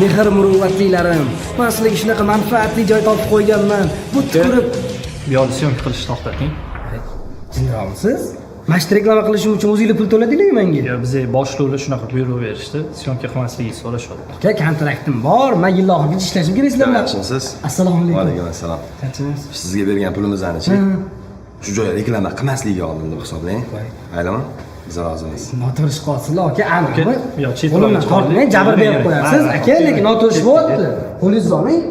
Mehr muruvvatlilarim, man sizlarga shunaqa manfaatli joy topib qo'yganman. Bu ko'rib Bu yoqda съёмка qilishni to'xtating. Jindiroqmisiz? Mana shu reklama qilishim uchun o'zinglar pul to'ladinglarmi menga? Yo, bizga boshliqlar shunaqa buyruq berishdi. Съёмка qilmasligingizni so'rashyapti. Aka, kontraktim bor, man yil oxirigacha ishlashim kerak sizlar bilan. Yaxshimisiz? Assalomu alaykum. Vaalaykum assalom. Charchamaysiz? Sizga bergan pulimizni-chi, shu joyga reklama qilmaslikka oldim deb hisoblang. Maylimi? Biz rozimiz. Noto'g'ri ish qilyapsizlar, aka, aniqmi? Yo'q, chet Qo'limdan chiqib tortmang, jabr berib qo'yasiz, aka, lekin noto'g'ri ish bo'lyapti. Qo'lingizni oling.